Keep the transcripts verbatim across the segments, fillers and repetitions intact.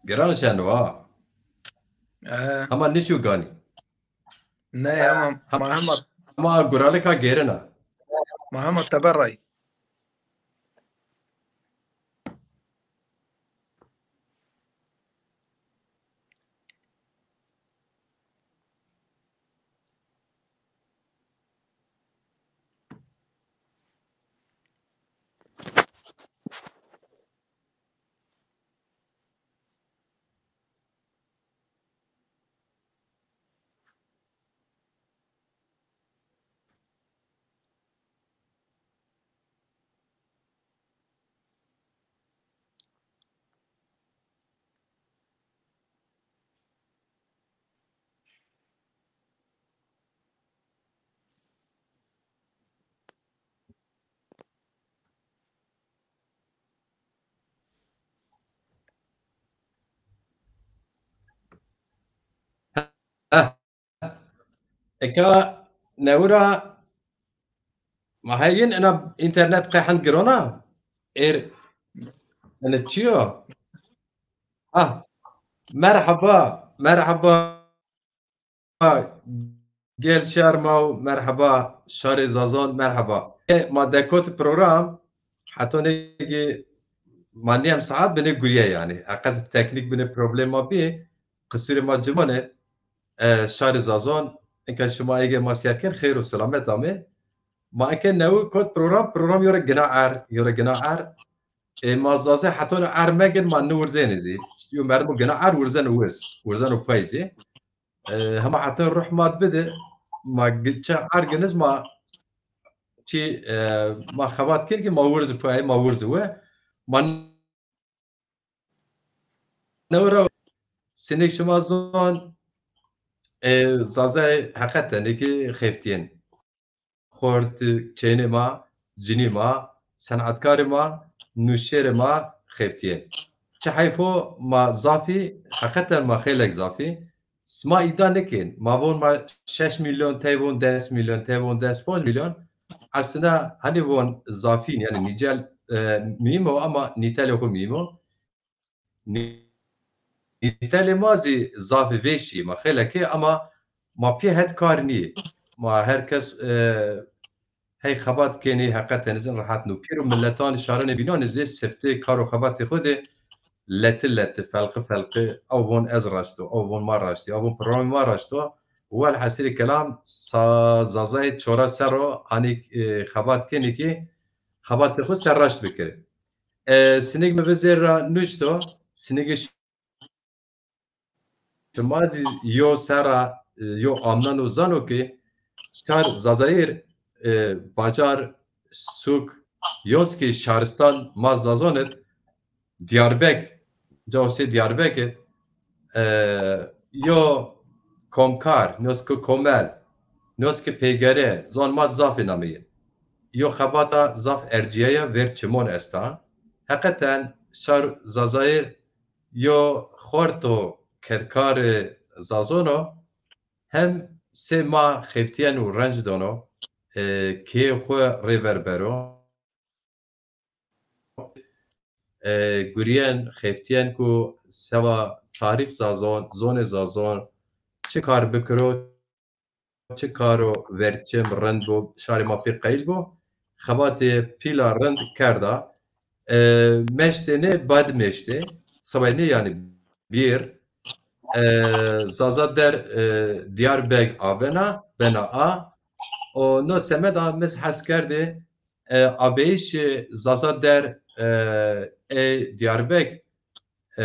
Giran şeno ha. E, Hema nişo ganî. Ne, hema, Hem- ma hema, Hema guralika gêrena. Ma hema teber ray. Heh. Eka newira ma heyin ina internet qey hend girona? Êr ene çiyo? Ah, merheba, merheba. Gel şar ma û merheba, şarê Zazan merheba. E, ma dekot program, heta nêgî ma nîyem saet binê guriye yanî. Heqet teknîk binê problema bî, qisûrê ma ciwanê, e, şarê Zazan, eke şima ege ma sîyet ken, xeyr û selamet amê. Ma eke newi kot program, program yore gina er, yore gina er. E, ma Zazê heta no er megin, ma niwirzenê zî. Yo merdim gina er wirzeno wiz, wirzeno pay zî. E, hema heta ruh ma bide, ma gi-, çi er giniz ma çi, e, ma xebat kir ki ma wirzi payê, ma wirzi we. Ma newra sinik şima zon, e, Zazay heqeten ki xeftiyên. Xort, çênê ma, cinî ma, senetkarê ma, nûşêrê ma xeftîyên. Çi heyf o ma zafî, heqeten ma xeylek zafî. Sima îda nikên. Ma von ma şeş milyon, tey von des milyon, tey von des ponc milyon. Aslında hani von zafîn, yanî nîcel, e, muhîm o ama nîtelê xo muhîm o. Nî-, nîtelê ma zî zafî vêşî ma xeylekê ama ma pî het kar nîyê. Ma her kes, e, hey xebat kenî, heqeten zî rehet no. Pîr û miletan şaranê bînanê zî siftê kar û xebatê xo de leti leti, felqi felqi, ew von ez raşto, ew von ma raştî, ew von programê ma raşto. Welhasilî kelam sa-, Zazayê çora serro hanî, e, xebat kenî ki xebatê xo ser raşt bikirê. E, sinig mi vizêr ra nuşto, sinigê şima zî yo serra, e, yo amnan û zano ki şar Zazayir, e, bacar, sûk, yonskî şaristan ma Zazon id, Diyarbek, cawsê Diyarbek id, e, yo komkar, nyoski komel, nyoski pêgere, zon ma zafê nameyî. Yo xebata zaf ercîyaya ver çimon esta. Heqeten şar Zazayir yo xorto kedkarê Zazon o, hem sê ma xeftîyen û renc dono, e, keyê xwu rê ver bero. E, gurîyen, xeftîyen ku seba tarîx Zazon, zonê Zazon çi kar bikiro, çi karo verçem rind bo, şarê ma pê qeyl bo, xebatê pîla rind kerda. E, meştê nê bad meştê, sibay nê yanî bîr, e, Zaza der, e, Diyarbeg avena, bena a. O no semeda mi zî hes kerdê, e, abeyişê Zaza der, e, ê Diyarbeg, e,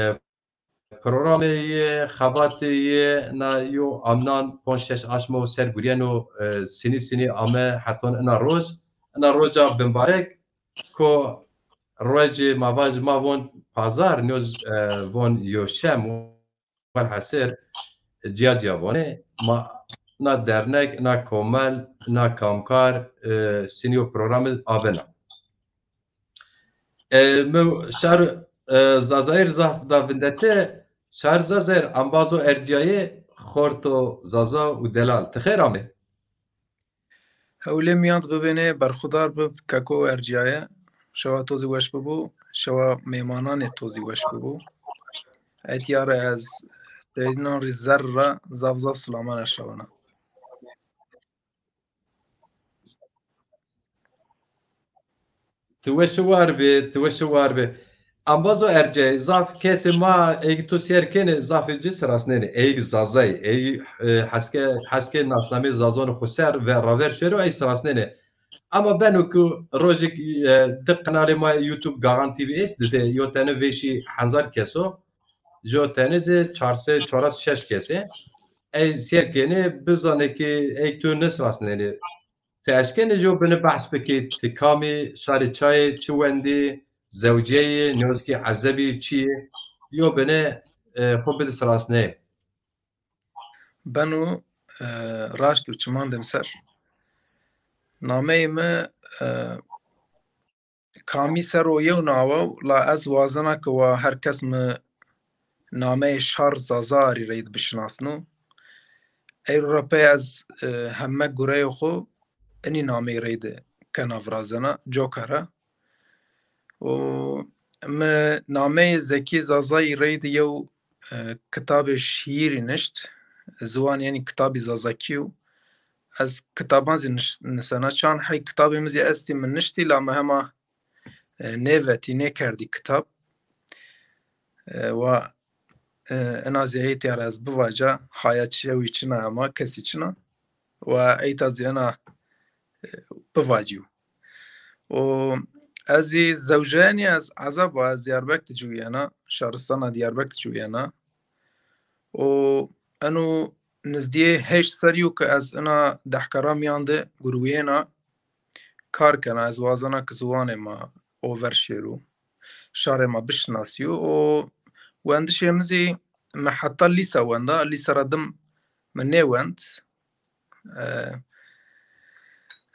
programê yê, xebatê yê, na yo amnan ponc şeş aşmo ser gurîyeno, e, sinî sinî ame heton ina roj. Ina roja bimbarek ko rojê ma vaj, ma von pazar, nyoz, e, von yo şem, welhasil, ciya ciya vonê. Ma na dernek, na komel, na kamkar, e, sinî yo programî avena. E, mi şar, e, Zazayir zaf da vindete, şar Zazayir ambazo ercîyayê xorto Zaza û delal. Ti xeyr amê. Hewlê mîyan bibênê, berxudar bib, keko ercîyaye. Şewa to zî weş bibo, şewa mêmananê to zî weş bibo. Etîya ra ez dewênan rî zerr ra zaf zaf silaman eşawena. Ti weşi war bî, ti weşi war bî. Ambazo Ercey, zaf kesê ma ey tu sêr kenê, zafê ci sirasnenê. Ey Zazay, ey e, heske, heske nasnamê Zazon xu ser ve raver şero ey sirasnenê. Ama beno ku rojêk e, di qenalê ma YouTube Gaxan T V est, dide yo tene vêşî hezar keso, jo tene zî çar sey çaras şeş kesê. Ey sêr kenê, bizanê ki ey tu nisrasnenê. Ti eşkenê jo bini behs bikî, ti kamî, şarê çayê, çi wendî, zewceyê, newzkî ezebî, çi yê? Yo bini e, xu bidisrasnê. Beno e, raşt û çiman dem ser. Nameyê mi e, kamî ser o yew nawa, la ez wazena ke wa her kes mi nameyê şar Zaza arî reyde bişinasno. Eyro ra pey ez e, heme gureyo xo inî nameyî reyde kena virazena, coka ra. Û mi nameyê Zekî Zazayî reyde yew e, kitabê şîîrî nişt. Ziwan, yanî kitabî Zazakî yo. Ez kitaban zî niş- nisena. Çand hey kitabê mi zî estî, mi niştî, la mi hema e, nêvetî, nêkerdî kitab. E, wa e, ena zî heytîya ra ez bivaca, haya çewî çina ama kesî çina. Wa eyta zî ena e, bivacîyo. Û ez zî zewjeyenî, ez ezeb a, ez Diyarbek de ciwîyena, şaristana Diyarbek de ciwîyena. Û eno nizdîyê heşt serî yo ke ez ina dehkara mîyan de gurwîyena, kar kena. Ez wazena ke ziwanê ma over şêro, şarê ma bişinasîyo. Û wendişê mi zî, mi heta lîsa wenda, lîsa ra dim mi nêwend. E,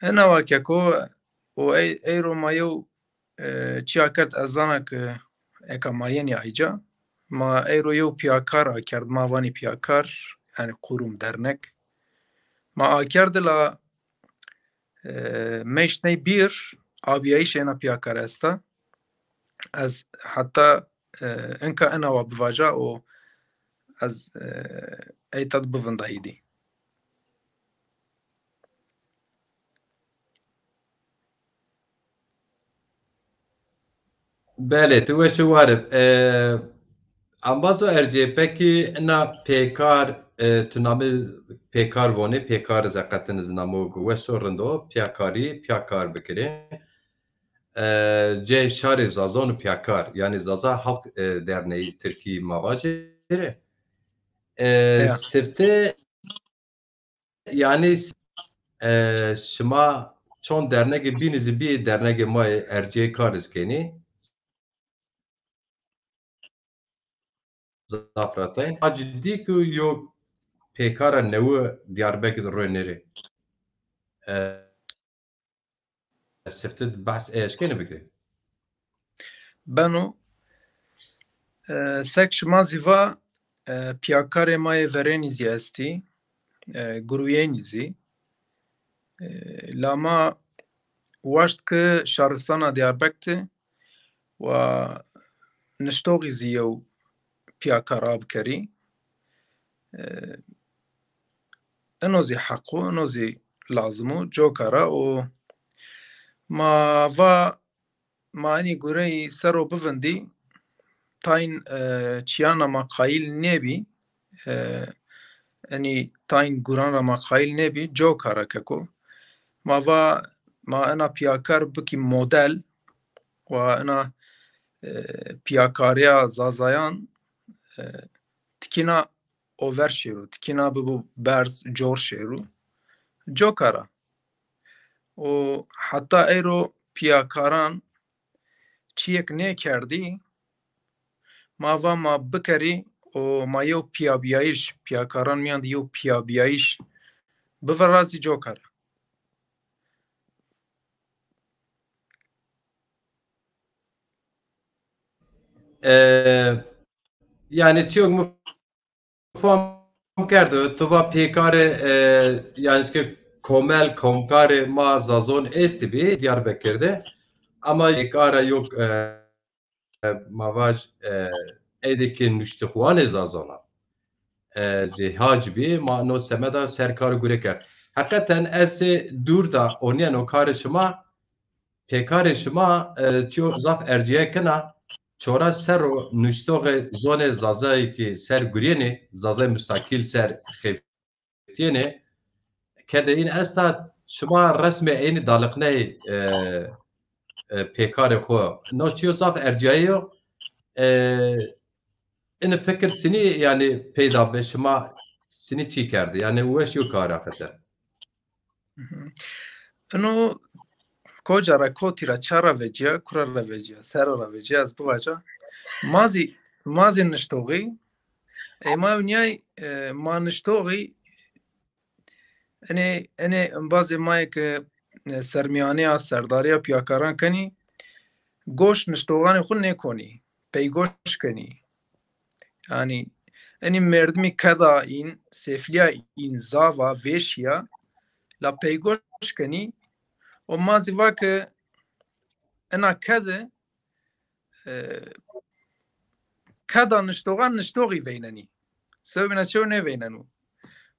ena wa keko, û ey, eyro ma yew e, çîya kerd, ez zana ke eka ma yenî ayca, ma eyro yew pîyakar akerd, ma vanî pîyakar, yanî qurum, dernek. Ma akerde la e, meşt ney bîr, abîyayîşê ena pîyakar esta. Ez heta e, inka ena wa bivaca û ez e, eyta de bivindayî dî. Belê, ti weşi warib. E, ambazo Ercê, pekî ina pêkar, e, ti namê pêkar vonê, pêkar zeqetin iz namo weş o, rind o, pîyakarî, pîyakar bikirê. E, cê şarê Zazon pîyakar, yanî Zaza Halk e, Derneği Tirkî ma vajê. E, sifte Yanî e, şima çond dernegê bînî zî bîyê dernegê ma yê ercîyê kar iz kenî. Zaf ra tay. A cidî ku yo pêkara newi Diyarbekir ro nêrê. E, Sifte di behs ey eşkenî bikirê? Beno, e, sek şima zî va, e, pîyakarê ma yê verênî zî estî, e, gurûyênî zî. E, la ma waşt ke şaristana Diyarbek de wa niştoxî zî yew pîyakar abikerî. E, ino zî heq o, ino zî lazim o, coka ra o. Ma va, ma enî gureyî ser o bivindî, tayn, e, çîyan ra ma qayîl nêbî, e, enî tayn guran ra ma qayîl nêbî, coka ra keko. Ma va, ma ena pîyakar bikî model, wa ena, e, pîyakarîya Zazayan, e, tikîna over şêro, tikîna bibo berz, cor şêro. Coka ra. Û heta eyro pîyakaran çîyêk nêkerdî, ma va ma bikerî û ma yew pîyabîyayîş, pîyakaran mîyan de yew pîyabîyayîş bivirazî, coka ra. E, yanî çîyok mi fam kerdo, tu va pêkarê, e, yanî ke komel, komkarê ma Zazon estî bî Diyarbekir de. Ama pêkara yok, e, ma vaj, e, êdî ki nuştixwanê Zazana e, zî hac bî, ma no semeda ser kar û gure kerd. Heqeten ez sê dûr da onîyeno karê şima, pêkarê şima e, çîyo zaf ercîye kena, çora serro nuştoxê zonê Zazayî ki ser gurîyenê, Zazayê mustakîl ser xeftîyenê, kedê în esta, şima resmê eynî daliqneyê e, e, pêkarê xo. No çîyo zaf ercîyaye yo. E, Ini fikir sinî, yanî, peyda bi, şima sinî çî kerdî? Yanî weş yo kara xete. Ino koca ra, kotî ra, ça ra vecîya, kura ra vecîya, sera ra vecîya, ez bivaca. Ma zî, ma zî niştoxî, ey ma ewnîyay, e, ma niştoxî, enê, enê embazê ma yê ke, e, sermîyanîya, serdarîya pîyakaran kenî, goş niştoxanê xwu nêkonî, peygoş kenî. Yanî, enî merdimî keda în, seflîya în, zava, vêşîya, la peygoş kenî. O ma zî va ke ena kede, e, keda niştoxan niştoxî veynenî. Sewbîna çew nêveyneno.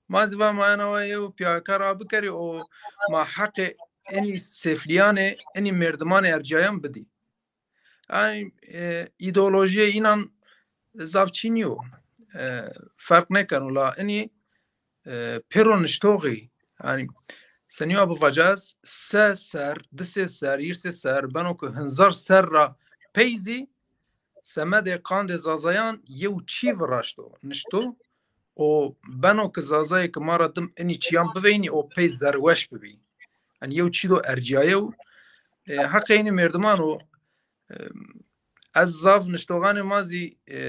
Ma zî va ma ena wa yew pîyakar a bikerî û ma heqê enî seflîyanê, enî merdimanê ercîyayan bidî. Yanî, e, îdeolojîyê înan zaf çî nîyo. E, ferq nêkeno la enî, e, pêro niştoxî. Yanî, senî wa bivaca ez, se ser, di sê ser, hîrsê ser, beno ke hinzar ser ra pey zî semedê qandê Zazayan yew çî viraşto, nişto. O beno ke Zazayê ke ma ra dim enî çîyan biveynî, o pey zerweş bibî. Yanî yew çî do ercîyaye û, e, heqê enî merdiman o, e, ez zaf niştoxanê ma zî, e,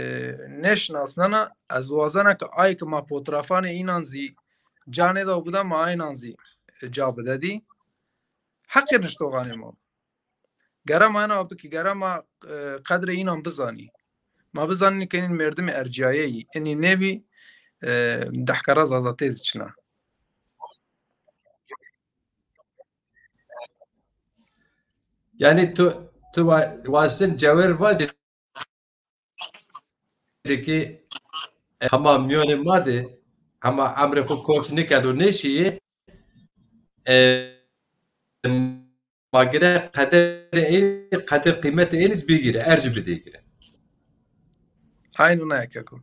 nêşinasnena, ez wazena ke ay ke ma potrafanê înan zî ca nêdaw bida, ma aynan zî, e, ca bide dî. Heqê niştoxanê ma. Gere ma ena bikî, gere ma, e, qedrê înan bizanî. Ma bizanî ke enî merdimê ercîyaye yî. Enî nêbî, e, dehkara Zaza tê zî çina. Yanî tu, tu wa-, wasin cewêr vacî ki, e, hema mîyonê ma de, hema emrê xo koç nêkerdo, nêşîyê, e, ma gere qederê ey, qeder qîmetê ênî zî bigîre, ercî bidê gîre. Aynen öyle keko.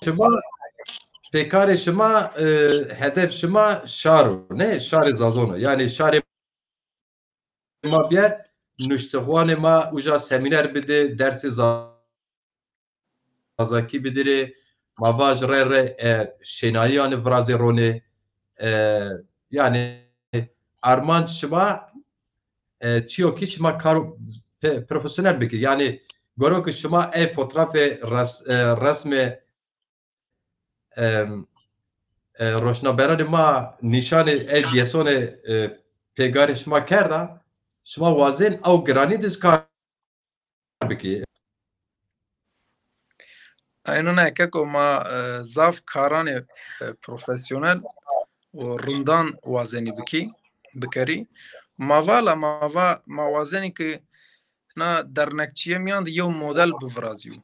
Şima, pêkarê şima, e, hedef şima şar o, ne? Şarê Zazon o. Yanî şarê ma bîyer, nuştixwanê ma uca semîner bidê, dersê Za-, Zazakî bidirê, ma vaj rê rê, e, şênayîyanê virazê ronê, e, yanî armanc şima, e, çîyo kî şima kar pe-, profesyonel bikî. Yanî goro ke şima ey fotrafê res-, e, resmê em, e, roşnaberanê ma nîşanê ey dîyesonê, e, pêgarê şima kerda, şima wazên ew giranî de zî kar bikî. Aynen öyle keko, ma, e, zaf karanê, e, profesyonel û rindan wazenî bikî, bikerî. Ma va la, ma va, ma wazenî ke na dernekçîye mîyan de yew model bivirazîyo.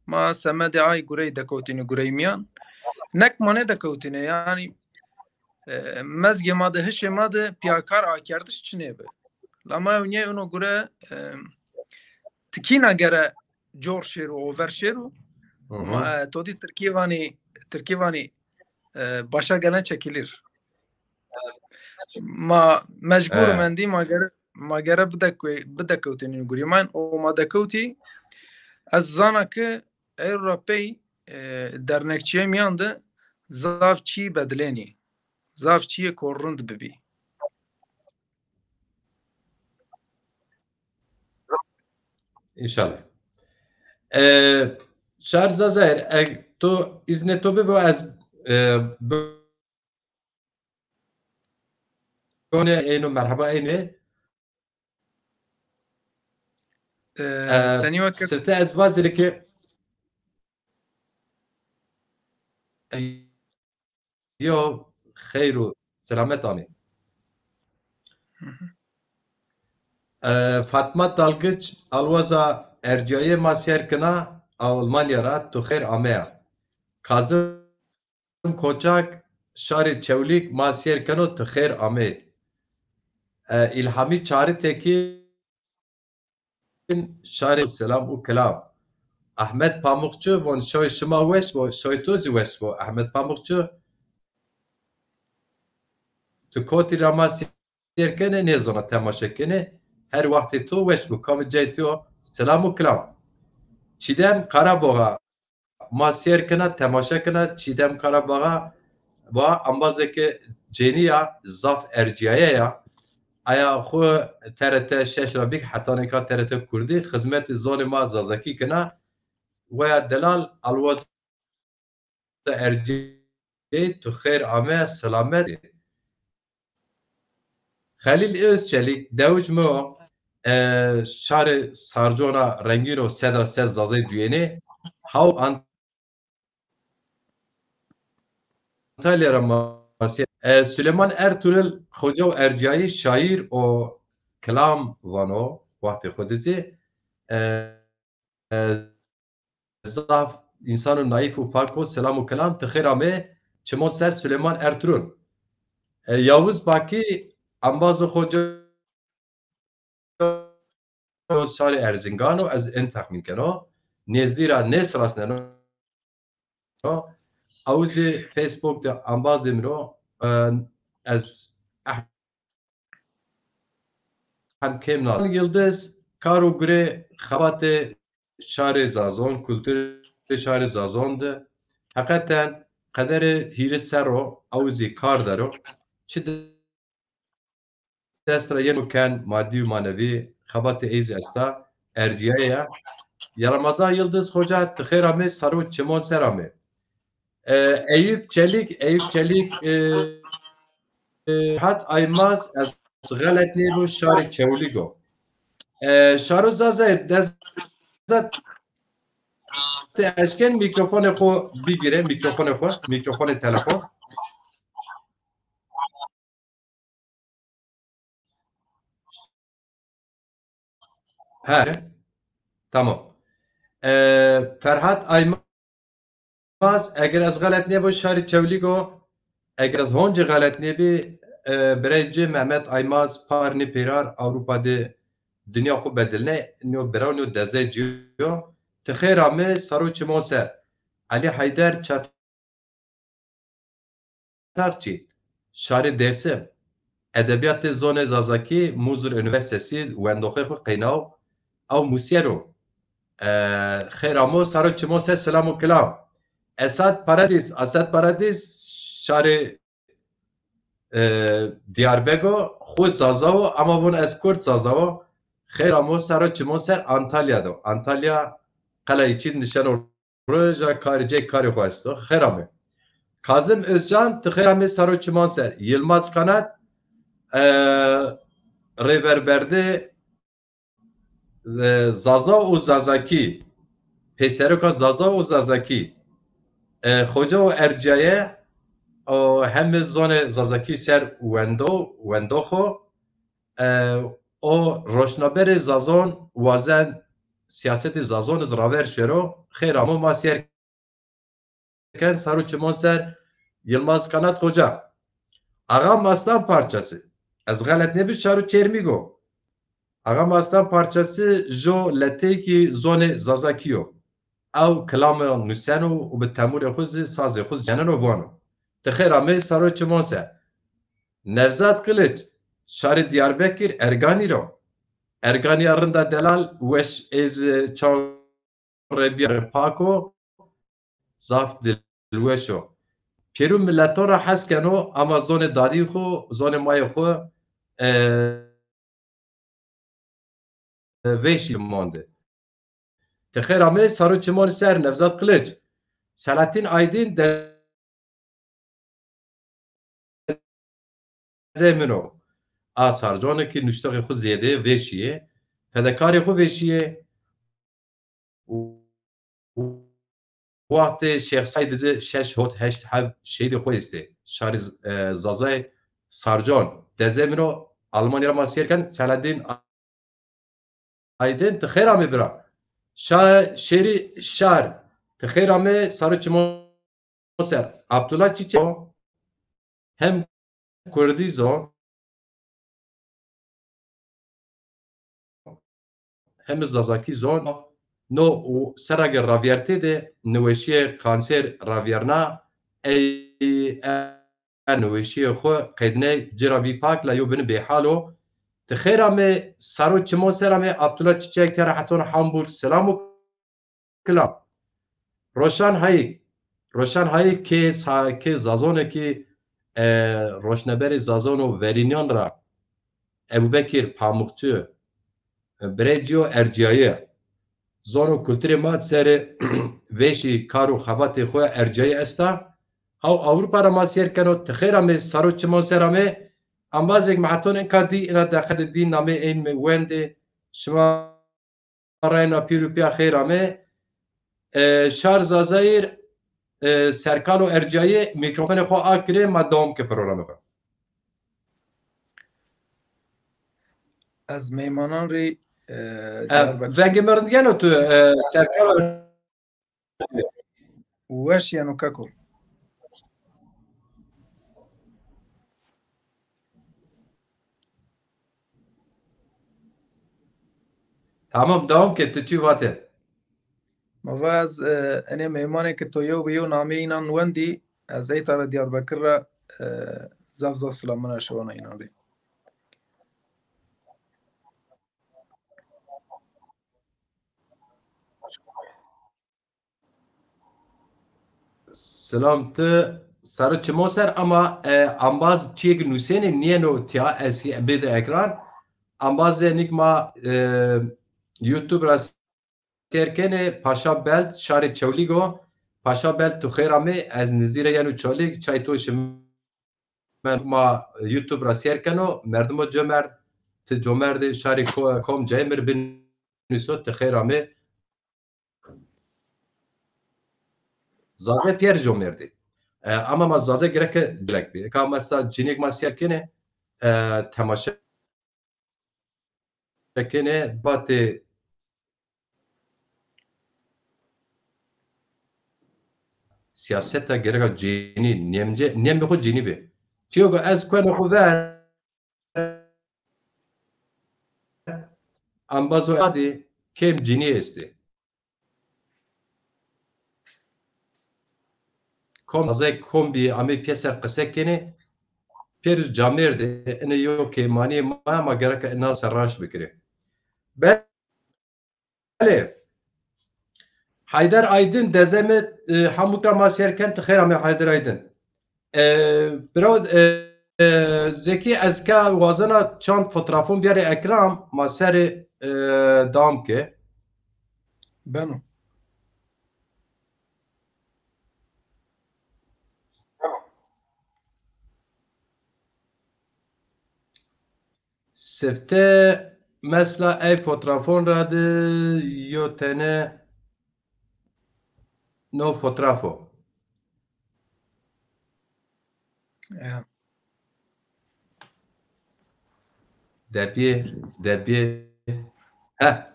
Ma semedê ay gurey dekewtîne gurey mîyan. Nek ma nêdekewtîne, yanî, e, mezgê ma de, hişê ma de pîyakar akerdiş çinê bi. La ma ewnîyay ino gure, e, tikîna gere cor şêro, over şêro. Hı hı. Ma, e, to dî tirkî vanî, tirkî vanî, e, başa gelen çekilir. Ma mecbur, he, mendî, ma gere, ma gere bidek-, bidekewtînî gurî ma. O ma dekewtî, ez zana ke ewro ra pey, e, dernekçîye mîyan de zaf çî bedilênî. Zaf çîyê ko rind bibî. Înşallah. E, Şar Zazayir, e, to îznê to bibo, ez, e, bi-, Gone eyno, merheba eyne. E, e, senî wa ke- Sifte ez vazîrê ke yo xeyr û selamet anê. Hı hı. E, Fatma Dalgiç, Alwaza Erciyayê ma sêr kena, Almanya ra, tu xêr ameya. Kazım Koçak, şarê Çewlîg ma sêr keno, tu xêr amê. E, İlhami Çağrı Tekin, şarê selam û kilam. Ahmet Pamukçu, von şoy şima weş bo, şoy to zî weş bo. Ahmet Pamukçu, tu kotî ra ma sêr kenê, nêzona temaşe kenê. Her wextê to weş bo, kamê cayê to yo, selam û kilam. Çîdem Karaboğa, ma sêr kena, temaşe kena, Çîdem Karaboğa, va embazeke cênî ya, zaf ercîyaye ya. Aya xwu T R T şeş ra bîk, heta nêka T R T Kurdî, xizmetê zonê ma Zazakî kena. Weya delal, Alwaza Erciyayê, tu xêr ame, selamet. Xelîl Özçelîk, dewij mi o, e, şarê Sarcona rengîn o, sed ra sed Zazayê cuyênê. Haw Antalya ra ma sê-, e, Süleyman Ertuğrul, Xoca û Erciyayî şaîr o, kilam vano, wextê xwu de zî. E, e, zaf însano naîf û pak o, selam û kelam, ti xêr amê, çimon ser Süleyman Ertuğrul. E, Yavuz Baki, embazê Xoca şarê Erzingan o, ez in texmîn keno. Nêzdî ra nêsirasneno. Ew zî Facebook de embazê min o. E, ez hem kêm na. Yildiz, kar û gurê xebatê şarê Zazon, kulturê şarê Zazon de heqeten qederê hîris serr o, ew zî kar der o. Çi dest ra yeno ken, madî û manevî, xebatê ey zî esta, ercîyaye ya. Ya Ramazan Yildiz Xoca, ti xêr amê, saro çimon ser amê. E, Eyüp Çelik, Eyüp Çelik, e, e, Ferhat Aymaz, ez xelet nêbo, şarê Çewlîg o. E, Şaro Zazayir, dezet, ti eşken mîkrofonê xo bigire, mîkrofonê xo, mîkrofonê telefon. He. Tamam. E, Ferhat Aymaz, eger ez xelet nêbo, şarê Çewlîg o, eger ez honcî xelet nêbî, e, birey ci Mehmet Aymaz, par nê pêrar, Ewropa de dinya xwu bedilne, nîyo bira, nîyo dezey ci yo. Ti xêr amê, saro çimon ser. Elî Heyder Çat- Tarçî, şarê Dêrsim, edebîyatê zonê Zazakî, Muzur Unîversîtesî, wendoxê xwu qeynaw, ew musîyer o. E, xêr amo, saro çimo ser, selam û kilam. Esad Paradîs, Esad Paradîs, şarê, e, Diyarbek o, xwu Zaza wo, ama von ez Kurd Zaza wo. Xêr amo, saro çimo ser, Antalya do. Antalya, qelay çî nişeno roja karê, cey karê xo esto. Xêr amê. Kazım Özcan, ti xêr amê, saro çiman ser. Yilmaz Kanat, e, rêverberdê, e, Zaza û Zazakî. Pêseroka Zaza û Zazakî. E, Xoca û Erciyaye, o hemê zonê Zazakî ser wendo, wendox o. E, o roşnaberê Zazon wazen sîyasetê Zazon iz raver şero, xêr amo, ma sêr ken, saro çimon ser, Yilmaz Kanat Xoca. Axa Mastan Parçası. Ez xelet nêbi, şaro Çermîg o. Axa Mastan Parçası jo letêkî zonê Zazakî yo. Ew kilame nuseno û bi temurê xwu zî sazê xwu zî ceneno vano. Ti xêr amê, saro çimon ser. Nevzat Kılıç, şarê Diyarbekir, Erganî ro. Erganîya rinda delal, weş ê zî çaw rebîya pak o, zaf dilweş o. Pêrû mileton ra hes keno, ama zonê dadî xwu, zonê mayê xwu, e, vêşî mande. Ti xêr amê, saro çimon ser, Nevzat Kılıç. Selahattin Aydin, de Zemino. A Sarcone ki nuştoxê xwu zêde vêşîyê, fedekarê xwu vêşîyê. Wextê Şêx Seîd zî şeş hot heşt heb şehîdê xwu estê. Şarê, e, Zazay Sarcon. Dezemino Almanya ra ma sêr ken, Selahaddin Aydin, ti xêr amê bira. Şa-, şêrî şar, ti xêr amê, saro çimo ser. Abdullah Çiçek hem kurdî zon, hem zazakî zon. No û serra ke ravîyertê de niweşîyê kanser ravîyerna, ey, e, niweşîyê xwu qedney, ci ra bî pak, la yew binî bêhal o. Ti xêr amê, saro çimo ser amê, Abdullah Çiçek, tera heton Hamburg, selam û kilam. Roşan Hayîk. Roşan Hayîk kê sa-, kê Zazon ê kî, e, roşneberê Zazon û verînîyan ra Ebubekir Pamukçu, e, birê ci yo ercîyayî. Zon û kulturê ma serê vêşî kar û xebatê xwu ercîyayî esta. Haw Ewropa ra ma sêr keno, ti xêr amê, saro çimon ser amê. Embazêk mi heton inka dî, ina deqe de dî nameyê ey mi wendê. Şima reyna pîr û pîya xêr amê. E, Şar Zazayîr, e, serkal û ercîyayî mîkrofonê xwu akirê, ma dewam ke programê xwu. Ez meymanan rê, e, E, Diyarbekir vengê mi rind geno tu, e, serkal. Weş yeno keko. Tamam, dewam ke, ti çî vatê. Ma va ez, e, enê meymanê ke to yew bi yew nameyê înan wendî, ez ey tara Diyarbekir ra, e, zaf zaf silamina şiwana înan rê. Silam, ti sero çimo ser ama, e, ambaz çiyê ki nusênê niyeno tiya, ez bêde ekran. Ambazê nik ma, e, YouTube ra sêr kenê, Paşa Belt, şarê Çewlîg o. Paşa Belt, tu xêr amê, ez nizdî ra yeno Çewlîg, çay to şime. Ma YouTube ra sêr keno, merdimo comerd, ti comerdê şarê ko-, kom cayê mi rê binîso, ti xêr amê. Zaze pîyer comerdî. E, ama ma Zaze gereke cilek bî. Eka mesela cinîk ma sêr kenê, e, temaşe kenê, batê sîyaseta gereka cinî, nêmce, nêmê xwu cinî bê. Çiyo ke ez kueno xwu ver, embazo adî kêm cinî estê. Kom zey kom bî, amê pîyeser qise kenê, pêrûz camêrdê, ine yo kêmanîyê ma, ma gereka ina ser raşt bikirê. Belê. Haydar Aydin, dezeme, e, Hamûk ra ma sêr ken, ti xêr amê Haydar Aydin. E, birawo, e, e, Zekî, ez ka wazena çand fotrafon biyarê ekran, ma serê, e, dam ke. Beno. Sifte mesela ey fotrafon ra de yo tene no fotrafo. Ya. Depîyê, depîyê. Heh.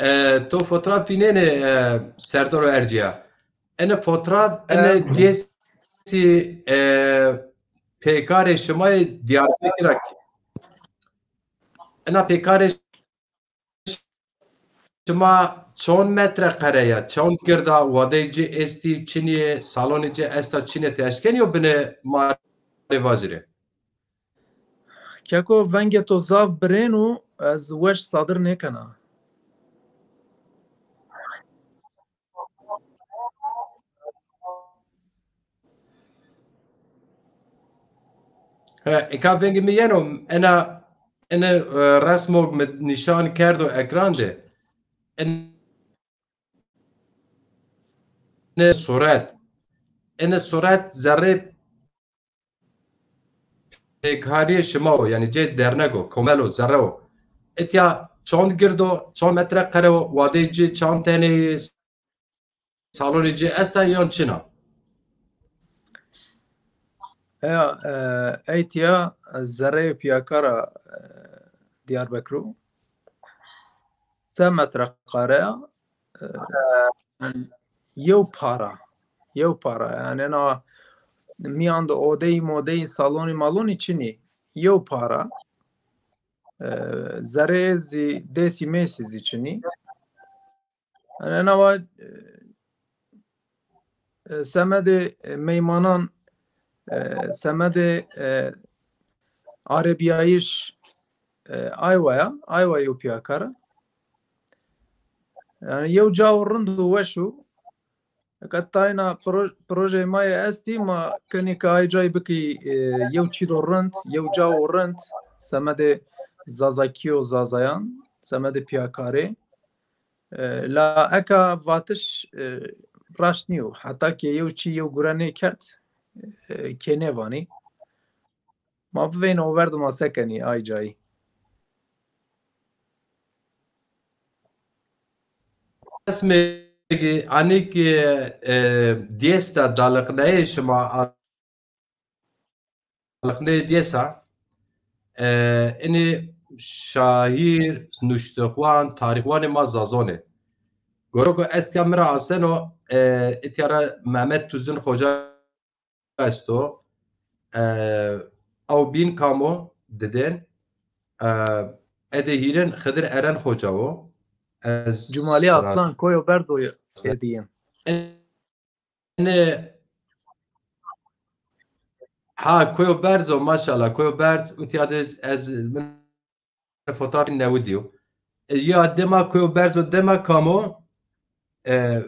E, to fotraf vînenê, e, serdaro ercîya. Ene fotraf, ene, e, diyesî, e, pêkarê şima yê Diyarbekir a kî. Ena pêkarê şima çond metre qere ya, çond gird a, wadeyê ci estî, çinî yê, salonê ci esta, çinê, ti eşkenî yo binê ma rê vajirê? Keko, vengê to zaf birên o, ez weş sadir nêkena. He, eka vengê mi yeno, ena, ene, e, resmok mi nîşan kerdo ekran de. Ene suret. Ene suret zerrê pêkarîyê şima o, yanî cê dernek o, komel o, zerre o. Etya çond gird o, çond metre qere o, wadeyê ci çand tenê yê, salonê ci esta yan çin a? Eya, e, etya zerreyê pîyakar a, e, Diyarbekir o. se metreqare ya. E, yew para. Yew para. Yanî ena mîyan de odeyî modeyî, salonî malonî çinî. Yew para. E, zerê zî dêsî mêsî zî çinî. Yanî ena wa, e, e, semedê, e, meymanan, e, semedê, e, arebîyayîş, e, aywa ya, aywa yew pîyakar a. Yanî yew cawo rind û weş o. Eka tayna pro-, projeyê ma yê estî, ma kenê ke ay cay bikî, e, yew çî do rind, yew cawo rind, semedê zazakî û zazayan, semedê pîyakarê. E, la eka vatiş, e, raşt nîyo. Heta ke yew çî yew gure nêkerd, e, kê nêvanî. Ma biveyne o ver de ma se kenî ay cayî. Resmê ki, anî ki, e, diyes de daliqneyê şima, daliqneyê diyes a, e, inî şaîr, nuştixwan, tarîxwanê ma zazon ê. Goro ku ez tiya mi ra aseno, e, îtiya ra Mehmet Tuzin Xoca esto. E, ew bîn kam o? Didên. E, edê hîrin Xidir Eren Xoca o. Ez Cumalî Aslan, Koyo Berzo edî yin. Enê, ha, Koyo Berzo, maşallah, Koyo Berz, utya de ez, min fotoğrafî newidî yo. E, ya dema Koyo Berzo dema kam o? E,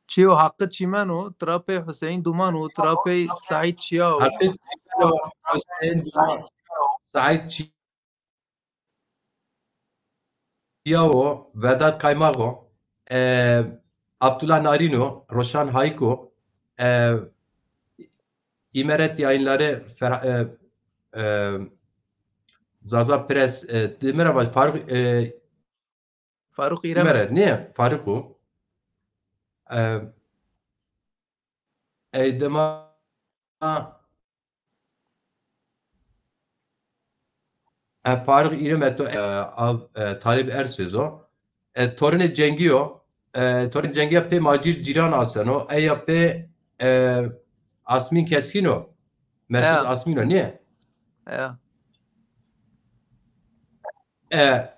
Çîyo Hakkı Çimen o, tira pey Hüseyin Duman o, tira pey Said Çiya o. Hakkı Çimen o, Hüseyin Duman, Said Çi-, Çiya o, Vedat Kaymak o, e, Abdullah Narin o, Roşan Hayik o, e, Îmeret Yayınları, Fer-, e, e, Zaza Press, e, Demir Faruk, e, Faruk İrem. Îmeret, nê? Faruk o. E, ey dema E, Faruk İrem eto, e, av, e, Talip Ersöz o. E, Torunê Cengî yo. E, Torunê Cengî ya pê Macir Cîran aseno. Eya pê, e, Asmîn Keskin o. Mesut Asmîn o, nîye? E,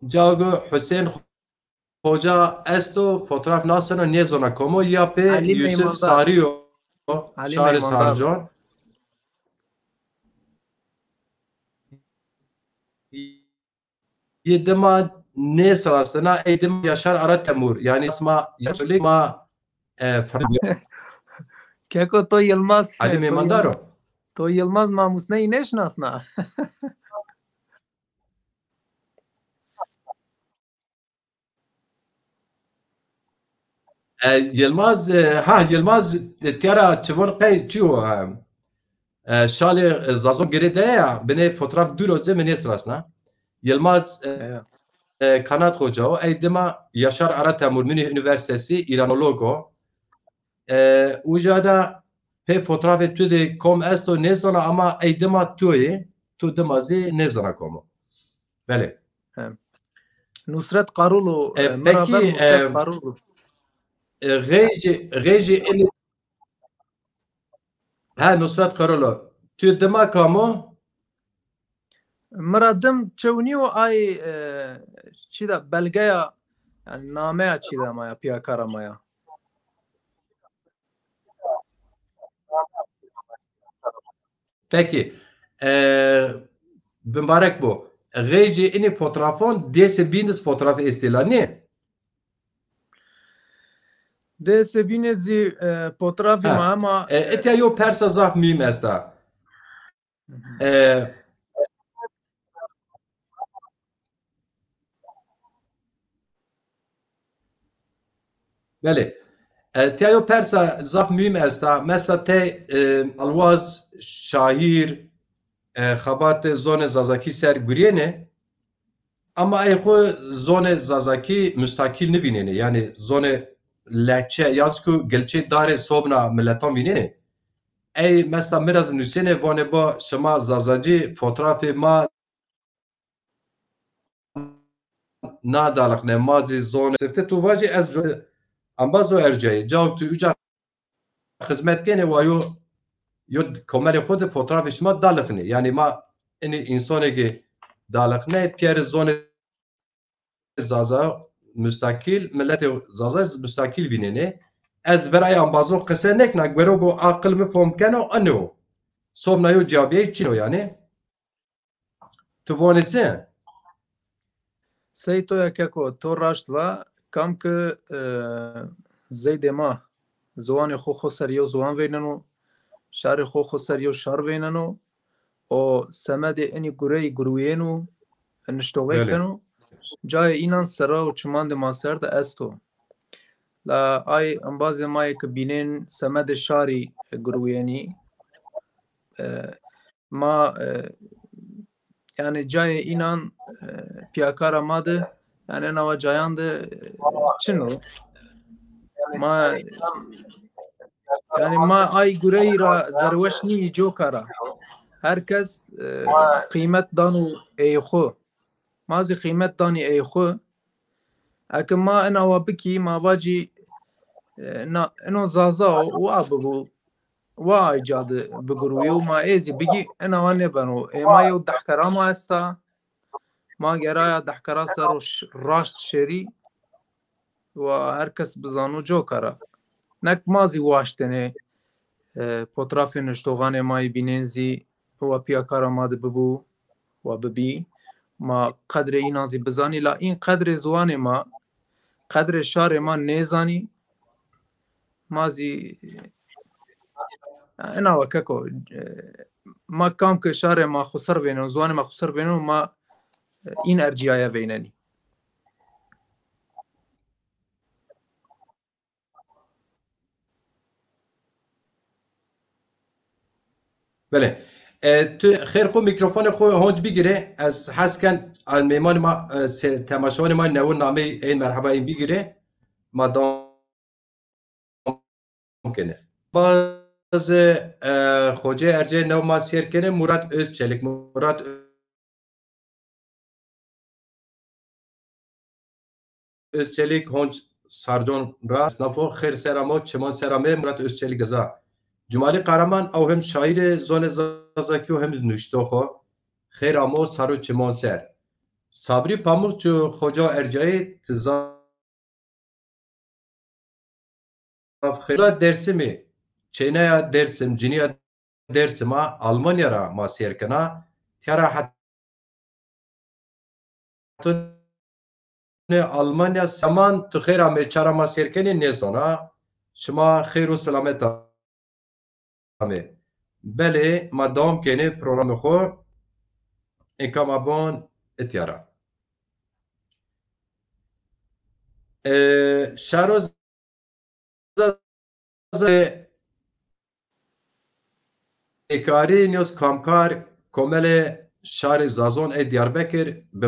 Cago Hüseyin Xoca esto, fotoğraf naseno, nêzona komo, ya pê Yusuf Sarî yo, Şarê Sarcon. Yê dima nêsirasena, ey dima Yaşar Ara Temur. Yanî sima yaşlî ma, e, Keko to Yilmaz, Ali Meymandar o. To Yilmaz ma musneyî nêşinasna. E, Yilmaz, e, ha, Yilmaz, e, tiyara çivon qey çi o, e, e, şalê, e, Zazon girê de ya, binê fotoğraf dûr o zê mi nêsirasna. Yilmaz, e, e, Kanat Xoca o, ey dima Yaşar Ara Temur, Münih Üniversitesi, İranolog o. E, uca da pê fotoğrafê tu de kom esto nêzana ama ey dima tu yê, tu dima zî nêzana kom o. Belê. He. Nusret Karulu, e, e, mi ra ver Nusret Karulu. E, Xêjî, Xêjî inî, he, Nusret Karulu. Tu dima kam o? Mi ra dim çew nîyo, ay, e, çî de belgeya, yanî nameya çî de ma ya, pîyakara ma ya. Pekî. E, bimbarek bo. Xêjî inî fotoğrafon dêsê bîn de zî fotoğraf estê la nê? Dêsê bîn de zî, e, fotoğrafî ma hema, e, e, etiya yo persa zaf muhîm esta. E, belê. E, tiya yo persa zaf muhîm esta. Mesela tey, e, alwaz, şaîr, e, xebatê zonê Zazakî ser gurîyêne. Ama ey xwu zonê Zazakî mustakîl nivînêne. Yanî zonê lehçe, yan zî ku gilçê darê sobna miletan vînêne. Ey mesela mi ra zî nusêne, vanê ba şima Zazacî, fotoğrafê ma nadaliqne, ma zî zonê sifte tu vacî ez co-, embazo ercayî. Caw tu uca xizmet kenê wa yo, yo komelê xo de fotoğrafê şima daliqnê. Yanî ma inî însonê ke daliqnê pîyerê zonê Zaza mustakîl, miletê Zaza mustakîl vînenê. Ez verayê embazon qise nêkena, guero go aqil mi fom keno, ino. Sobna yo ciyabîyeyî çin o yanî. Tu vonê se? Sey to ya keko, to raşt va, kam ki, e, zeydê ma ziwanê xo xo ser yew ziwan veyneno, şarê xo xo ser yew şar veyneno, o semedê inî gureyî gurwîyêno, niştoxey Belê. keno, cayê înan sera û çimandê ma ser de esto. La ay embazê ma yê ke bînên semedê şarî gurwîyenî, e, ma, e, yanî cayê înan, e, pîyakara ma de, yanî enawa cayan de, e, çin o. Ma, yanî ma ay gureyî ra zerweş nîyî coka ra. Her kes, e, qîmet dano ey xwu. Ma zî qîmet danî ey xwu. Eke ma inawa bikî, ma vacî, e, na, ino Zaza o, wa bibû, wa ay ca de bigurwîyo, ma ê zî bigî, inawa nêbeno. Ê ma yew dehkera ma esta, ma geraya dehkera ser o ş-, raşt şêrî, wa her kes bizano coka ra. Nek ma zî waştêne, e, fotoğrafê niştoxanê ma yê bînên zî wa pîyakara ma de bibû, wa bibî. Ma qedrê înan zî bizanî, la în qedrê ziwanê ma, qedrê şarê ma nêzanî. Ma zî, inawa keko, e, ma kam ke şarê ma xwu ser vêneno, ziwanê ma xwu ser vêneno, ma, e, în ercîyaye veynenî. Belê. E, tu xêr xwu mîkrofonê xwu honc bigîrê. Ez hes ken, e, mêmanê ma, e, se-, temaşewanê ma newe nameyê ên merheba ên bigîrê. Ma dewam kenê. Bazı, e, xocê ercê new ma sêr kenê Murat Özçelik. Murat Özçelik honc sarcon ra esnafo xêr ser amo, çiman ser amê Murat Özçelik eza. Cumali Kahraman ew hem şaîrê zonê Zazakî û hem nuştoxo. Xêr amo sar û çiman ser. Sabri Pamukçu xoca ercayî ti zaf xêr. Dêrsimî, çêneya Dêrsim, cinîya Dêrsim a, Almanya ra ma sêr kena. Tîya ra hetonê Almanya seman tu xêr amê, çara ma sêr kenê nêzana. Şima xêr û selamet amê. Belê, ma dewam kenê programê xwu. Înka ma bon itya ra. E, şaro Zazayê Êkarî nîyoz kamkar komelê şarê Zazon ê Diyarbekir bi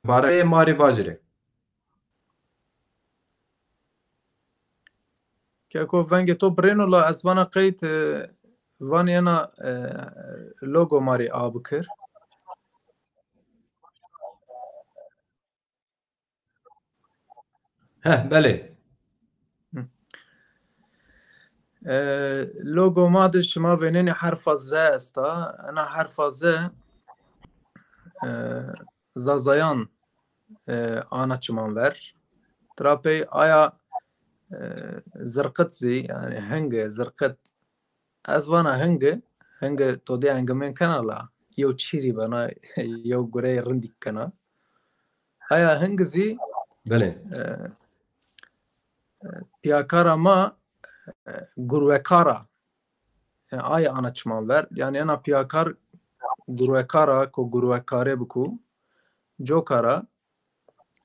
bareyê ma rê vajirê. Keko vengê to birêno la ez vana qeyt, e, vanê ena, e, logo ma rê a bikir. Heh, belê. E, logo ma de şima vênenê herfa Z esta. Ena herfa Z, e, Zazayan, e, ana çiman ver. Tira pey aya, e, zirqit zî, yanî hinge, zirqit. Ez vana hingi, hingi to dê engimên kena la, yew çîrî bena, yew gureyê rindî kena. Aya hingi zî, Belê. e, e, piyakara ma, e, gurwekar a. Yanî ay ana çiman ver. Yanî ena piyakar gurwekar a, ko gurwekarê biku, coka ra,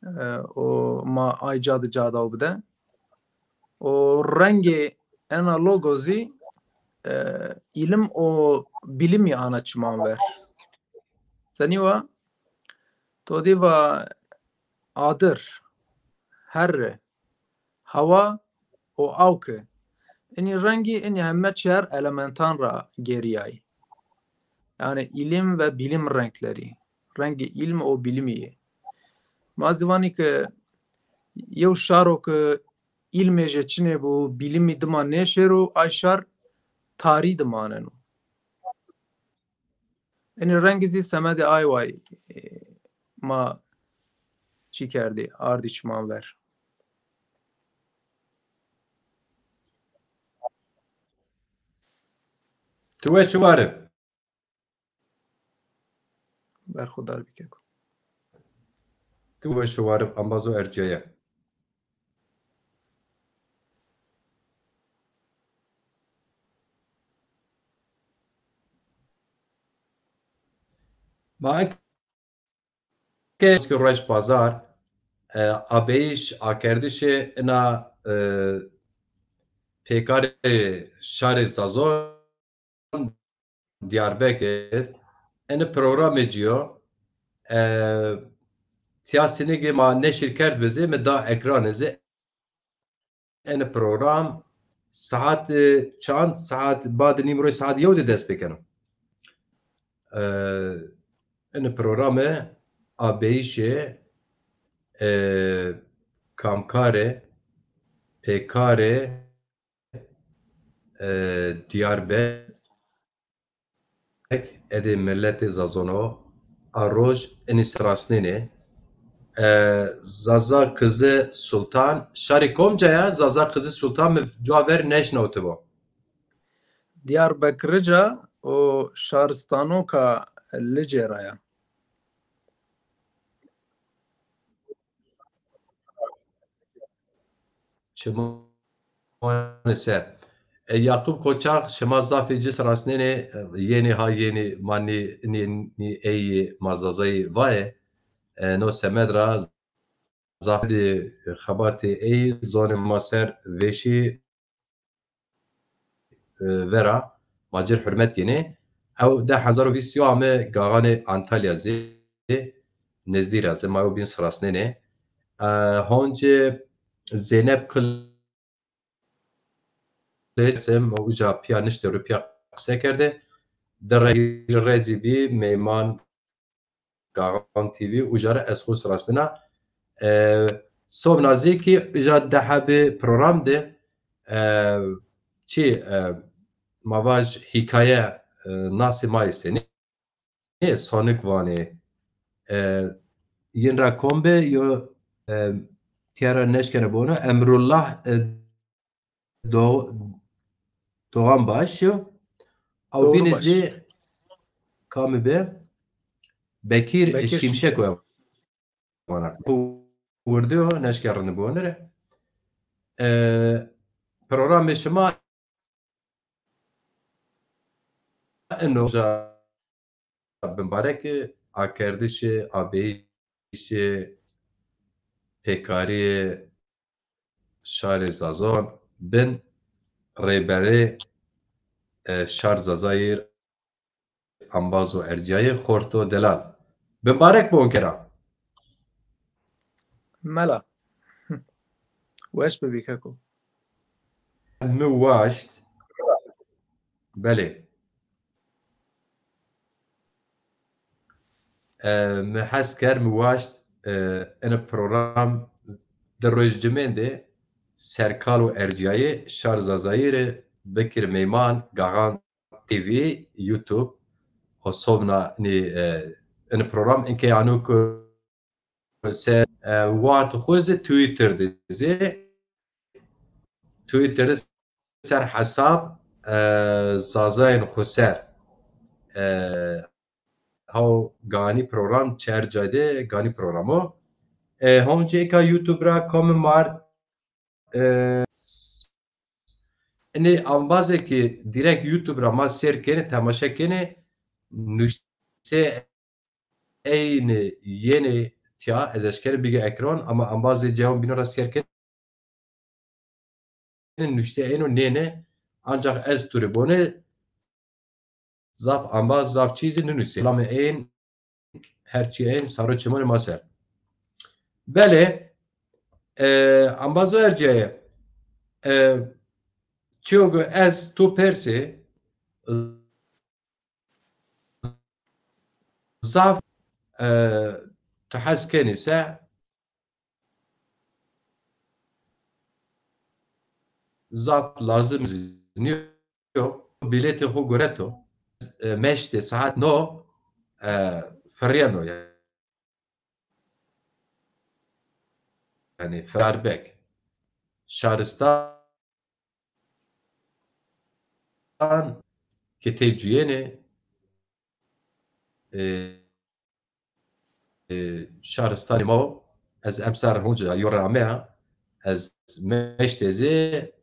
e, o ma ay ca de ca daw bide. O rengê ena logo zî, e, îlim û bîlimî ana çiman ver. Senî wa? To dî va adir, herre, hawa û awke. Inî rengî, inî heme çar elementan ra gêrîyayî. Yanî îlim ve bilim renkleri. rengê îlm û bilimî yê. Ma zî vanî ke yew şaro ke îlmê jê çinê bo, bilimî dima nêşêro, ay şar tarî de maneno. Enê rengî zî semedê ay way, e, ma çî kerdî, ardî çiman ver. Tu weş û war ib. Berxudar bî keko. Tu weş û war ib, embazo ercîyaye. Ma eke Rojbazar, e, abeyîş, akerdişê ina, e, pêkarê şarê Zazon Diyarbekir, ene programê ci yo, e, tiya sinigê ma neşir kerd bi zî, mi da ekranê zî. Ene program saet, e, çand, saet bad nîmroy saet yew de dest pêkeno. E, ene programe abeyîşê, e, kamkarê, pêkarê, e, Diyarbekir, edê miletê Zazon o, a roj inî sirasnênê. E, Zaza Kızı Sultan, şarê komca ya? Zaza Kızı Sultan mi cua ver neşnawtibo. Diyarbekirica û şaristanoka Licê ra ya. Çimanê ser. E, Yakup Koçak, şima zafê ci sirasnênê, e, yenî ha yenî, ma nî, nî, nî ey ma Zazayî vaye. E, no semed ra zafê xebatê ey zonê ma ser vêşî, e, vera, ma ci rê hurmet kenê. Ew di hezar û vîst yo ame gaxanê Antalya zî, nezdî ra zî, ma ew bîn sirasnenê. E, honce Zeynep Kılıç, ma uca pîya niştê ro pîya qise kerdê. Di rey rê zî bî meyman Gaxan T V, uca ra ez xwu sirastena. E, sobna zî kî uca di hebî program de, e, çi, e, ma vaj hîkaye, e, nasê ma yê senî, sonik vanê. E, yin ra kom bi, yo, e, tîya ra neşkene bono, Emrullah, e, Do-, Doğan Baş yo. Ew bînî zî kamî bi? Bekîr, Bekîr Şimşek o. Vana. Wirdi yo, neşke rindî bone rê. E, programê şima eno. Bimbarek akerdişê, abeyîşê, pêkarîyê şarê Zazon bin rêberê, e, şar Zazayîr, embaz û ercîyayê Xorto Delal. Bimbarek bon kera. Mela. Weş bibî keko. Mi waşt. Belê. E, mi hes kerd, mi waşt, e, ene program di roj cimên de serkal û ercîyayê şar Zazayî rê bikir meyman Gaxan T V, YouTube, o sobna nî, e, ene program inkê ano ku ser, e, waxt xwu zî Twitter de zî, Twitter de ser hesab, e, Zazayên Xweser. E, haw ganî program çer cayde ganî program o. E, honce eka YouTube ra komê mar, e, inê ambazê ki direkt YouTube ra ma sêr kenê, temaşe kenê, nuşte eynî yenê tiya, ez eşkere bigî ekran, ama ambazê cewon bîno ra sêr kenê, nuşte eyno nêne, ancax ez tu rê bone, zaf ambaz, zaf çî zî ninusê. Lamê eyn, her çî eyn, saro çimonê ma ser. Belê, e, ambazo ercîyaye, e, çiyo go ez tu persê, zaf, e, tu hez kenî se zaf lazim zî nîyo. Bîletê xo gureto. E, meştê saet no, e, firîyeno ya. Yanî Ferdarbek. Şaristan ke tey cuyênê, e, e, şaristanê ma o, ez emser honca yo ra ameya, ez meştê zî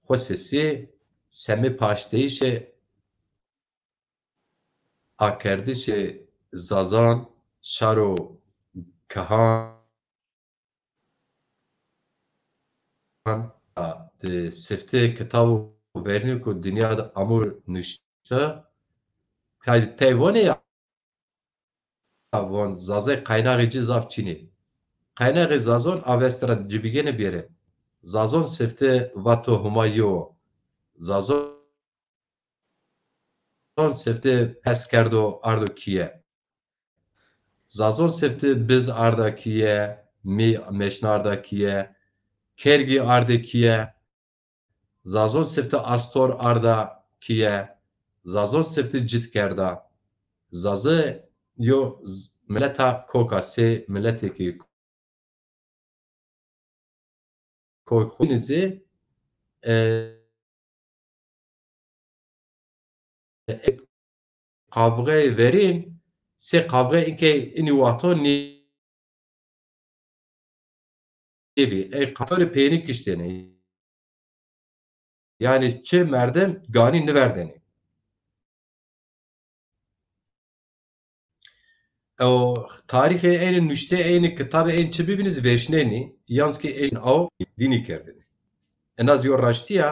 xo sesî semê paşteyîşê akerdişê Zazan, şaro kehan, di sifte kitabo verînî ku dinya de amo nuşte, kay tey vonê ya, von Zazay qaynaxê ci zaf çin ê. Qaynaxê Zazon Avesta ra ci bigêne bêrê. Zazon sifte vato Huma yo. Zazon Zazon sifte pes kerdo ardo kîye. Zazon sifte biz arda kîye, mî meşna arda kîye, kergî arde kîye. Zazon sifte astor arda kîye. Zazon sifte cit kerda. Zaze yo z-, mileta koka sê miletê ki Koyxunî zî, e, e, qavxeyê verîn, sê qavxe inkey inî wexto nîbî. Ey qavxorê peynî kiştêne. Yanî çi merdim ganî niverdêne. Ew tarîxê eynî nuştê eynî kitabê eynî çi bibînî zî vêşnenî, yan zî kî eynî aw vînî kerdinî. Ena zî yo raştî ya,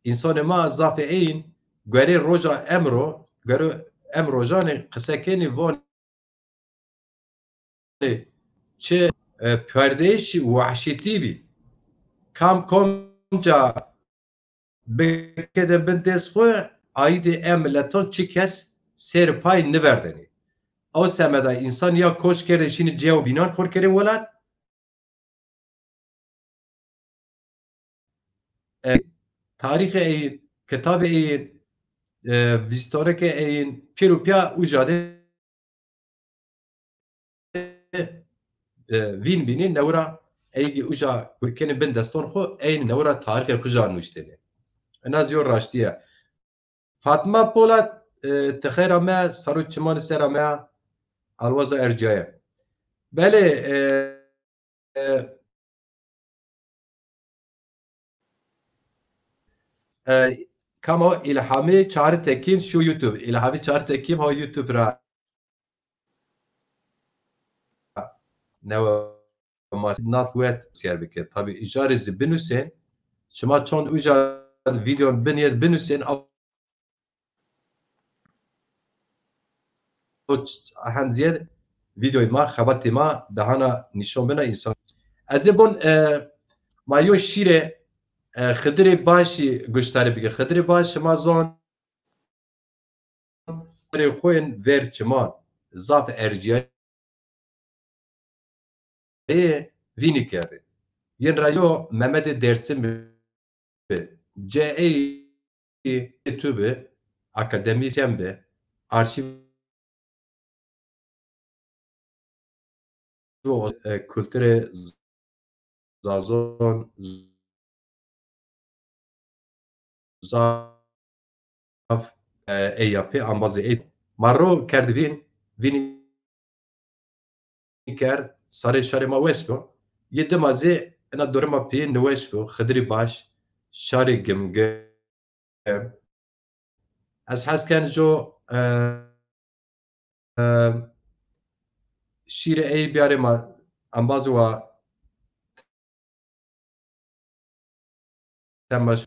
însanê ma zafê eyn guerê roja emro, guerê em rojanê qise kenî vonê çi, e, perdeyişî wehşetî bî. Kam komca bikede bin dest xwu, aîdê e mileton çi kes sêr pay niverdenî. Ew semeda însan ya koç kerdê şînî cê û bînan xor kerên welat. E, tarîxê eyin, kitabê eyin, e, vîstorikê eyin, pîr û pîya uca de e, vîn bînî, newra ey kî uca gurkenê bin deston xwu, eynî newra tarîxê xwu ja nuştêne. Ena zî yo raştî ya. Fatma Polat, e, ti xeyr ame, saro çimanî ser ame, alwaza ercîyaye. Belê, e, e, e, kam o? Îlhamî Çağrı Tekin şu YouTube. Îlhamî Çağrı Tekin ha YouTube ra. Newe ma nat wet ser bike. Tabî îcarê zî binusên. Şima çond uca videon binê binusên. Hend zîyed vîdeoyê ma, xebatê ma dahana nîşon bena însan. Ez ê bon, e, ma yo şîrê, e, Xidirê Başî guştarî bike. Xidirê Baş şima zon rê xo yên ver çiman zaf ercîyayê vînî kerdê. Yin ra yo Memedê Dêrsim bi. Cê ey tu bi, akademîsyen bi, arşîv û, e, kulturê Zazon zaf, e, ey ya pê embazê ey. Ma ro kerd vîn, vînî kerd, sarê şarê ma weş bo. Yê dima zî ena dorê ma pê niweş bo, Xidirî Baş, şarê Gimgim. Ez hes ken jo, e, e, şîrê ey biyarê ma embazê wa temaş.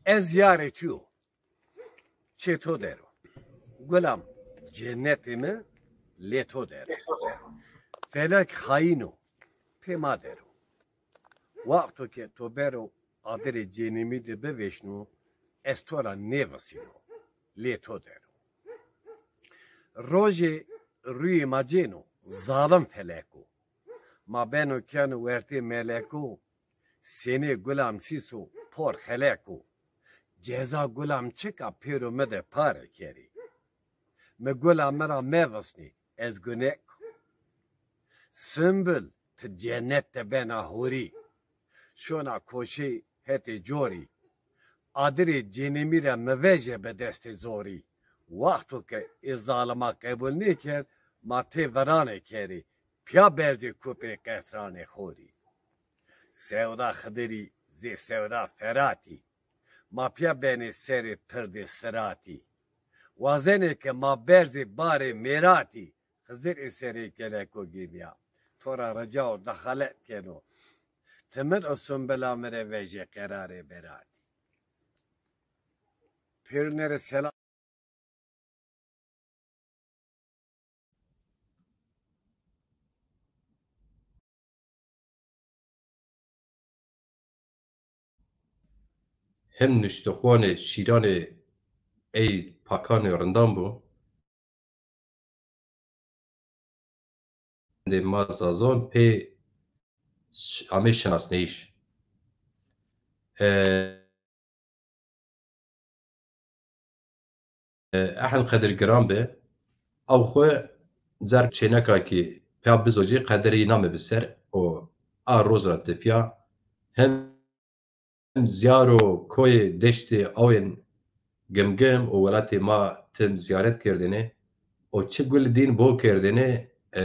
Ez yarê tu yo. çê to der o. Gulam, cennetê mi lê to der o. Felek xayîn o, pê ma der o. Wexto ke to bero adirê cênimî de bivêşno, ez to ra nêvisîno, lê to der o. Rojê rûyê ma cêno, zalim felek o. Ma beno keno wertê meleko, senê gulam sîs o, por xelek o. Ceza gulam çik a, pêro mi de pare kerî. Mi gula mi ra mevisnî, ez gunek o. Simbul, ti cennet de bena horî. Şona koşê hetê corî. Adirê cênimî ra mi veje bi destê zorî. Wexto ke ê zalima qebul nêkerd, ma tê viranê kerî, pîya berzê kupê qetranê xorî. Sewda Xidirî zê sewda Feratî. Ma pîya benê serê pirdê Siratî. Wazenê ke ma berzê barê mêratî. Xizir ê serê keleko gêmîya. To ra rica û dexalet keno. Ti min û Sumbila mi rê vejê qerarê beratî. Pêrune rê selam. Him nuştixwanê şîranê ey pakanê rindan bo. Dê ma Zazon pê ş-, amê şinasneyîş. E, e, Ehmed Qedir Giran bi, ew xwu zerr çêneka kî pîya bizocî qederî name bi ser û a roz ra tepîya hem ziyar û koyê deştê awên Gimgim û welatê ma tim ziyaret kerdêne û çi gul dîn bo kerdêne, e,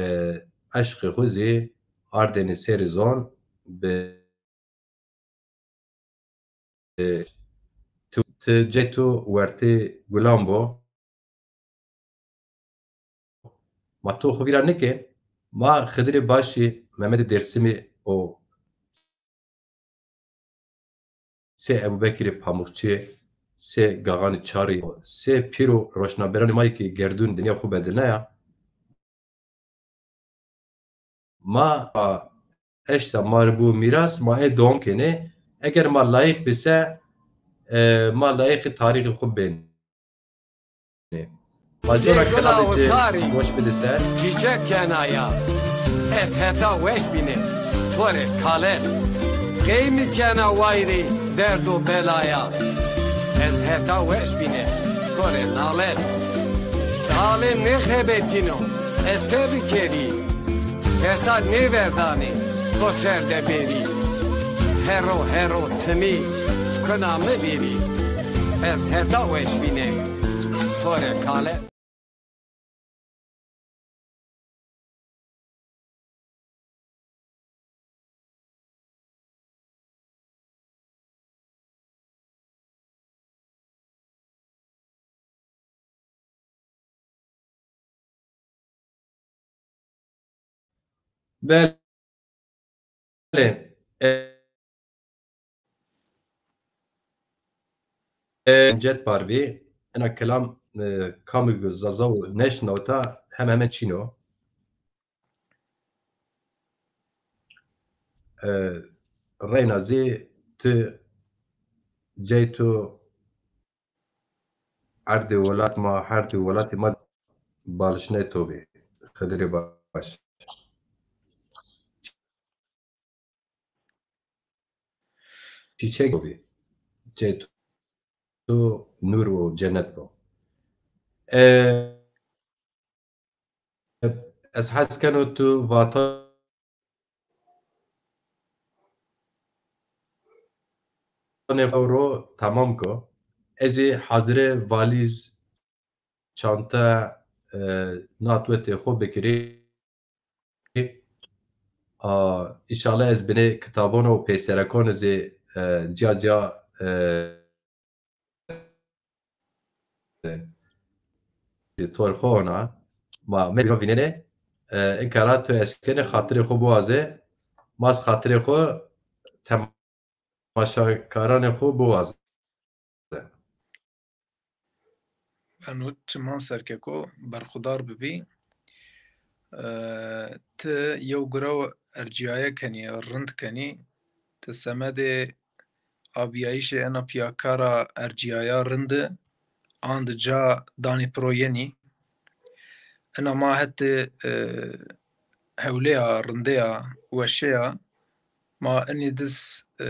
eşqê xwu zî ardêne serê zon bi E, tu, ti cê tu wertê gulan bo. Ma to xo vîra nike, ma Xidirê Başî, Memedê Dêrsimî û sê Ebubekirê Pamukçî, sê Gaxanê Çarî, sê pîr û roşnaberanê ma yê ke gerdûn dinya xo bedilnaya. Ma eşta ma rê bû mîras, ma ê dewam kenê. Eger ma layîq bise, e, ma layîqê tarîxê xo benê. Ma cora kelamê ci goş bide ser. Çîçek kenaya, ez heta weş bîne, to rê kale. Qey mi kena wayrê derd û belaya, ez heta weş bîne, to rê nale. Talê nêxebetîno, ez se bikerî? Fesad nêverdanê to ser de bêrî. Hero hero timî kuna mi vîrî. Ez heta weş bîne, to rê kale. Belê. E, e, Cet Parvî, ena kelam, e, kamig Zaza û neşnawta, heme heme çîn o. E, reyna zî ti cey tu erdê welat ma, herdê welatê ma balişnê to bê. Xidirê Baş. Çîçek to bê. Cê to nûr û cennet bo. E, ez hes keno tu vatan ro tamam ko. Ez ê hazirê valîz, çanta, e, natwetê xo bikirî. A, îşallah ez binê kitabon û peyserekon zî, e, cia cia, e, e, tor xo ona. Ma me bîro vînenê, e, inkara tu eşkenê xatirê xo biwaze, ma zî xatirê xo temaşakaranê xo biwaze. Eno çiman ser keko, berxudar bibî. E, ti yew gurew ercîyaye kenî, rind kenî. Ti semedê abîyayîşê ena pîyaka ra ercîyaya rindi, andi ca danî piro yenî. Ena ma hetê, e, hewlê ya, rindê ya, weşê ya, ma inî diz, e,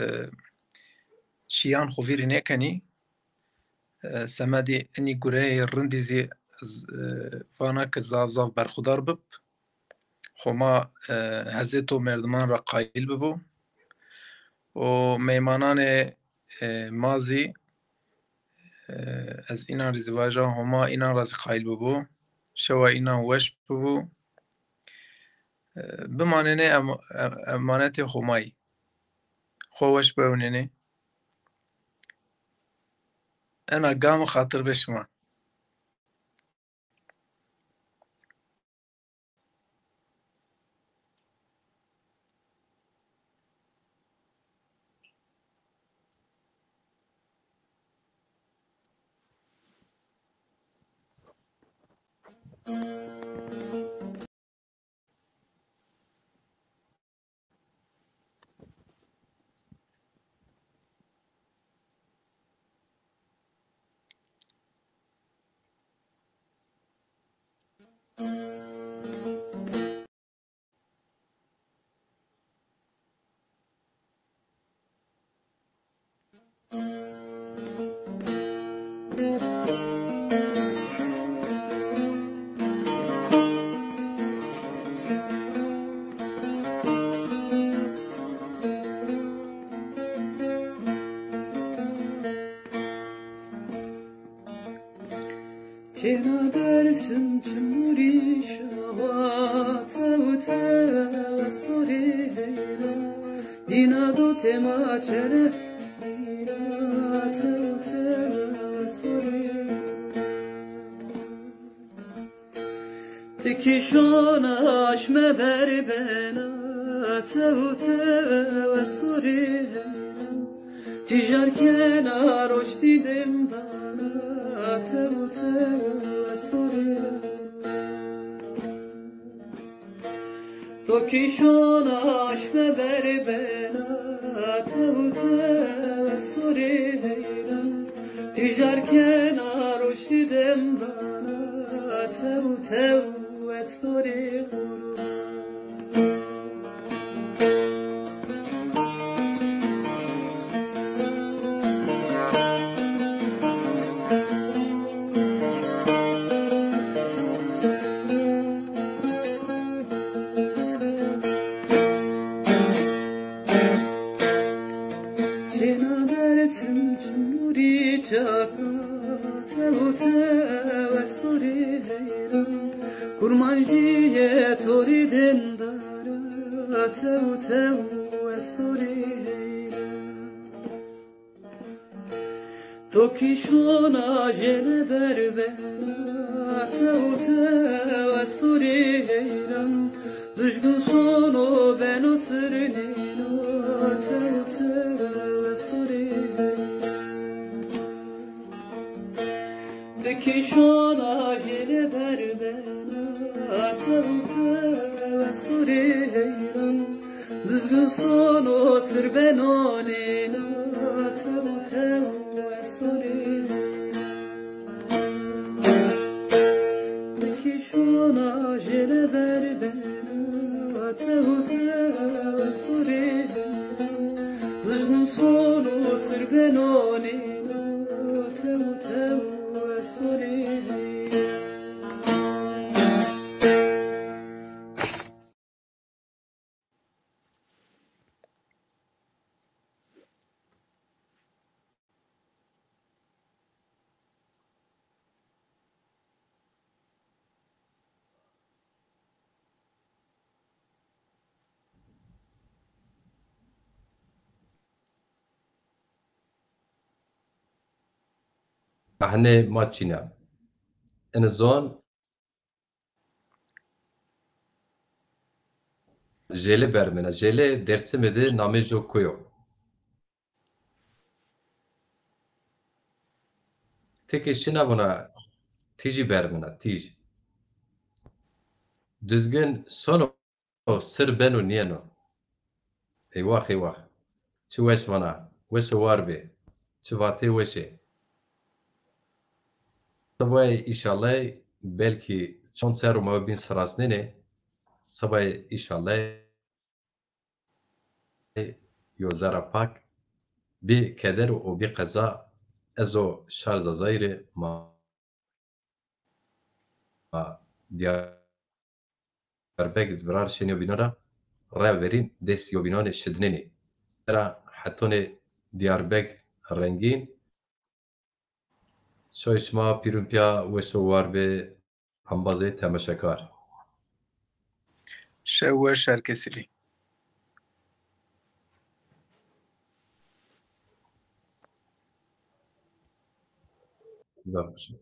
çîyan xo vîrî nêkenî. E, semedî inî gureyê rindî zî z-, e, vana ke zaf zaf berxudar bib. Xoma, e, hezê to merdiman ra qayîl bibo. Û meymananê, e, ma zî, e, ez înan rê zî vaja, Homa înan ra zî qayîl bibo. Şewa înan weş bibo. E, bimanêne em-, em-, emanetê Homayî. Xo weş biwewnêne. Ena gami xatir be şima. Çêna Dersim çimurî şawa, tew tew sorê heyra. Dîna do tema çere heyra, tew tew sorê. Ti kî şona aşme ver bena, tew tew sorê heyra. Tîjar kena roştî dendana, tew tew sorê. To kî şona aşme ver bena, tew tew sorê heyran. Tîjar kena roştî dendana, tew tew sorê qurban. Çêna Dersim çimurî çaka, tew tew sorê heyran. Kurmancîye to rê dendara, tew tew sorê heyran. To kî şona jêle ber bena, tew tew sorê heyran. Dujgin sono beno sirnêno, tew tew sorê heyran. Ti kî şona jêle ber bena, tew tew sorê heyran. Duzgin sono sir beno nêna, tew tew sorê heyran. Ti kî şona jêle ber bena, tew tew sorê heyran. Duzgin sono sir beno nêna, tew tew sorê heyran. Ahnê ma çîna. Ini zon Jêlê bermena. Jêlê Dêrsimî de namê jo kuyo? Ti kî şina vuna Tîjî bermina, tîj. Duzgin sono, sir beno nîyeno. Eywax, eywax. Çi weş vana. Wes û war bê. Çi vatê weş ê. Sibayê îşallah belkî çond serro ma bîn sirasnenê. Sibayê îşallah yo zerra pak, bî keder û bî qeza ez o şar Zazayî rê ma Diyarbek virar şênî yobînan ra, reya verîn dest yobînanê şidnenî. Vera hetonê Diyarbek rengîn. Şoy şima pîrun pîya weş û war bê, embazê temeşekar. Şew weş her kesî rê. Zaf weş.